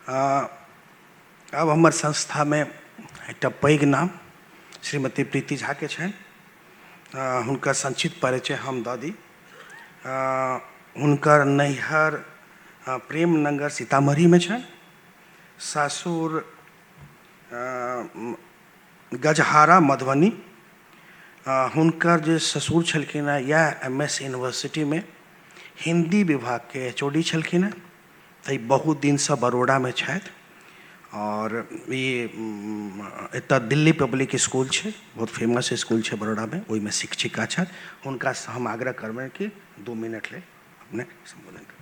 आब हमर संस्थामे एकटा पैघ नाम श्रीमती प्रीति झाके छनि। हुनकर संक्षिप्त परिचय हम दऽ दी। हुनकर नैहर प्रेमनगर सीतामढ़ीमे छनि। सासुर गजहारा मधुबनी। हुनकर जे ससुर छलखिन हेँ इएह एम एस यूनिवर्सिटीमे हिन्दी विभागके एच ओ डी छलखिन हेँ। तऽ बहुत दिनसँ बड़ौदामे छथि आओर ई एतऽ दिल्ली पब्लिक इसकुल छै, बहुत फेमस इसकुल छै बड़ौदामे, ओहिमे शिक्षिका छथि। हुनकासँ हम आग्रह करबनि कि 2 मिनट लेल अपने सम्बोधन करू।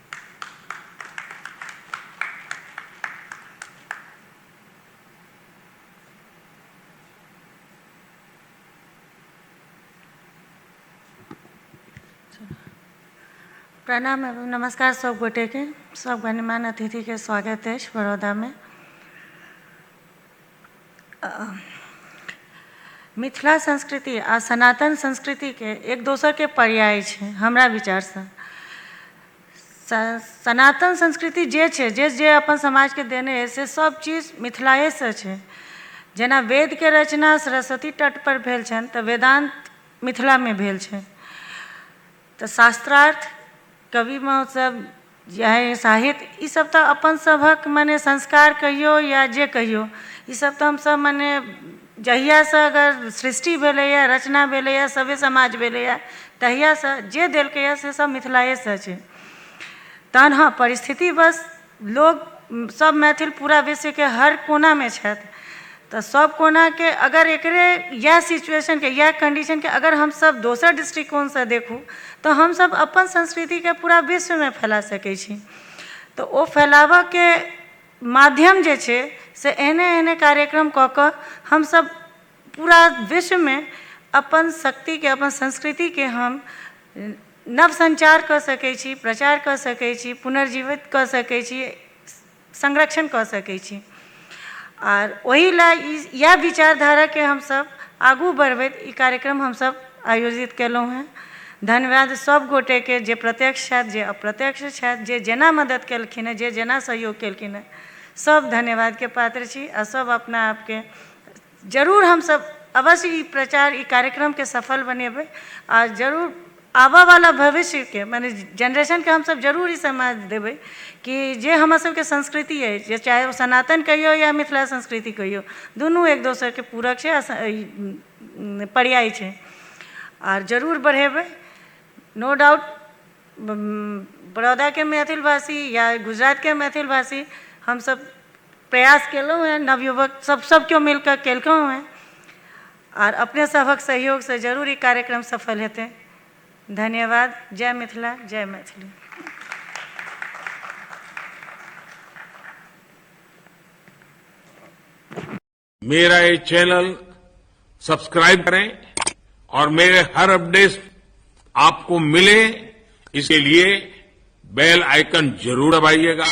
प्रणाम एवं नमस्कार सब गोटेके, सब गणमान्य अतिथिके स्वागत अछि बड़ौदामे। मिथिला संस्कृति आ सनातन संस्कृतिके एक दोसरके पर्याय छै हमरा विचारसँ। सनातन संस्कृति जे छै, जे जे अपन समाजके देने अछि से सब चीज मिथिलाएसँ छै। जेना वेदके रचना सरस्वती तटपर भेल छनि तऽ वेदान्त मिथिलामे भेल छै। तऽ शास्त्रार्थ, कवि महोत्सव, साहित्य, ईसब तऽ अपन सभक मने संस्कार कहियौ या जे कहियौ, ईसब तऽ हमसब मने जहियासँ अगर सृष्टि भेलैए, रचना भेलैए, सभ्य समाज भेलैए, तहियासँ जे देलकैए से सब मिथिलाएसँ छै। तहन हँ, परिस्थितिवश लोक सब मैथिल पूरा विश्वके हर कोनामे छथि, तऽ सब कोनाके अगर एकरे इएह सिचुएशनके इएह कन्डीशनके अगर हमसब दोसर दृष्टिकोणसँ देखू तऽ हमसब अपन संस्कृतिके पूरा विश्वमे फैला सकै छी। तऽ ओ फैलाबऽके माध्यम जे छै से एहने एहने कार्यक्रम कऽ कऽ हमसब पूरा विश्वमे अपन शक्तिके, अपन संस्कृतिके हम नव सञ्चार कऽ सकै छी, प्रचार कऽ सकै छी, पुनर्जीवित कऽ सकै छी, संरक्षण कऽ सकै छी। आर ओहि लए ई इएह विचारधाराके हमसब आगू बढ़बैत ई कार्यक्रम हमसब आयोजित केलहुँ हेँ। धन्यवाद सब गोटेके जे प्रत्यक्ष छथि, जे अप्रत्यक्ष छथि, जे जेना मदति केलखिन हेँ, जे जेना सहयोग केलखिन हेँ, सब धन्यवादके पात्र छी आ सब अपना आपके जरूर हमसब अवश्य ई प्रचार, ई कार्यक्रमके सफल बनेबै आ जरूर आबऽवला भविष्यके मने जेनरेशनके हमसब जरूर ई समाज देबै कि जे हमर सबके संस्कृति अछि, जे चाहे ओ सनातन कहियौ या मिथिला संस्कृति कहियौ, दुनू एक दोसरके पूरक छै आ पर्याय छै आर जरूर बढ़ेबै। नो डाउट बड़ौदाके मैथिल भाषी या गुजरातके मैथिल भाषी हमसब प्रयास केलहुँ हेँ, नवयुवक सब सब केओ मिलकऽ केलकहुँ हेँ आर अपने सभक सहयोगसँ जरूर ई कार्यक्रम सफल हेतै। धन्यवाद। जय मिथिला, जय मैथिली। मेरा ये चैनल सब्सक्राइब करें और मेरे हर अपडेट आपको मिले, इसके लिए बेल आइकन जरूर दबाइएगा।